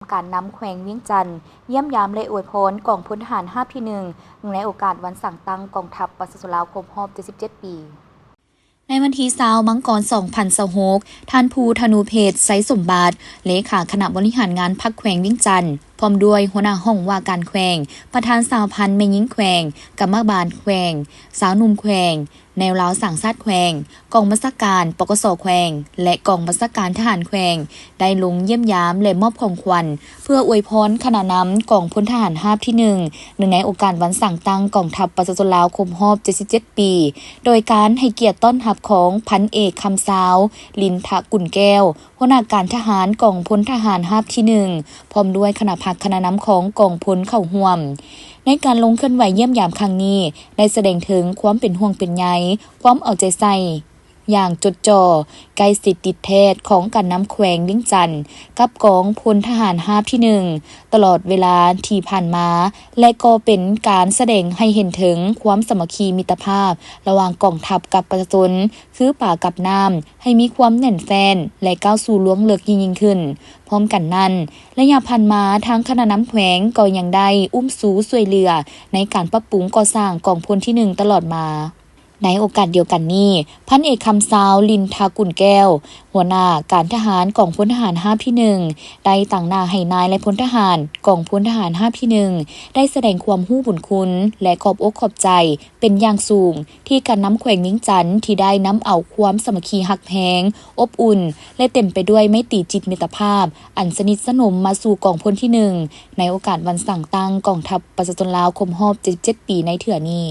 ການນຳແຂວງວຽງຈັນ ຢ້ຽມຢາມ ແລະ ອວຍພອນກອງພົນທະຫານຮາບທີໜຶ່ງ ເນື່ອງໃນໂອກາດວັນສ້າງຕັ້ງກອງທັບປະຊາຊົນລາວຄົບຮອບເຈັດສິບເຈັດປີ. ໃນວັນທີຊາວ ມັງກອນ ສອງພັນຊາວຫົກ, ທ່ານ ພູທະນູເພັດ ໄຊສົມບັດ ເລຂາຄະນະບໍລິຫານງານພັກແຂວງວຽງຈັນ ພ້ອມດ້ວຍຫົວໜ້າຫ້ອງວ່າການແຂວງ, ປະທານສະຫະພັນແມ່ຍິງແຂວງ, ກຳມະບານແຂວງ, ຊາວໜຸ່ມແຂວງ, ແນວລາວສ້າງຊາດແຂວງ, ກອງບັນຊາການ ປກສ ແຂວງ ແລະ ກອງບັນຊາການທະຫານແຂວງ ໄດ້ລົງຢ້ຽມຢາມ ແລະ ມອບຂອງຂວັນ ເພື່ອອວຍພອນຄະນະນຳກອງພົນທະຫານຮາບທີໜຶ່ງ ເນື່ອງໃນໂອກາດວັນສ້າງຕັ້ງກອງທັບປະຊາຊົນລາວຄົບຮອບເຈັດສິບເຈັດປີ ໂດຍການໃຫ້ກຽດຕ້ອນຮັບຂອງພັນເອກ ຄຳຊາວ ລິນທະກຸນແກ້ວ ຫົວໜ້າການທະຫານກອງພົນທະຫານຮາບທີໜຶ່ງ ພ້ອມດ້ວຍຄະນະພັກຄະນະນຳຂອງກອງພົນເຂົ້າຮ່ວມ. ໃນການລົງເຄື່ອນໄຫວຢ້ຽມຢາມຄັ້ງນີ້ ໄດ້ສະແດງເຖິງຄວາມເປັນຫ່ວງເປັນໃຍ, ຄວາມເອົາໃຈໃສ່ຢ່າງຈົດຈໍ່, ໃກ້ຊິດຕິດແທດຂອງການນຳແຂວງວຽງຈັນກັບກອງພົນທະຫານຮາບທີໜຶ່ງ ຕະຫຼອດເວລາທີ່ຜ່ານມາ ແລະ ກໍເປັນການສະແດງໃຫ້ເຫັນເຖິງຄວາມສາມັກຄີມິດຕະພາບລະຫວ່າງກອງທັບກັບປະຊາຊົນ ຄືປາກັບນ້ຳ ໃຫ້ມີຄວາມແໜ້ນແຟ້ນ ແລະ ກ້າວສູ່ລວງເລິກຍິ່ງໆຂຶ້ນ. ພ້ອມກັນນັ້ນ, ໄລຍະຜ່ານມາ ທາງຄະນະນຳແຂວງກໍຍັງໄດ້ອຸ້ມຊູຊ່ວຍເຫຼືອໃນການປັບປຸງກໍ່ສ້າງກອງພົນທີໜຶ່ງຕະຫຼອດມາ. ໃນໂອກາດດຽວກັນນີ້, ພັນເອກ ຄຳຊາວ ລິນທະກຸນແກ້ວ ຫົວໜ້າການທະຫານກອງພົນທະຫານຮາບທີໜຶ່ງ ໄດ້ຕາງໜ້າໃຫ້ນາຍ ແລະ ພົນທະຫານກອງພົນທະຫານຮາບທີໜຶ່ງ ໄດ້ສະແດງຄວາມຮູ້ບຸນຄຸນ ແລະ ຂອບອົກຂອບໃຈ ເປັນຢ່າງສູງ ທີ່ການນຳແຂວງວຽງຈັນ ທີ່ໄດ້ນຳເອົາຄວາມສາມັກຄີຮັກແຮງ ອົບອຸ່ນ ແລະ ເຕັມໄປດ້ວຍໄມຕີຈິດມິດຕະພາບ ອັນສະໜິດສະໜົມມາສູ່ກອງພົນທີໜຶ່ງ ໃນໂອກາດວັນສ້າງຕັ້ງກອງທັບປະຊາຊົນລາວຄົບຮອບເຈັດສິບເຈັດປີໃນເທື່ອນີ້.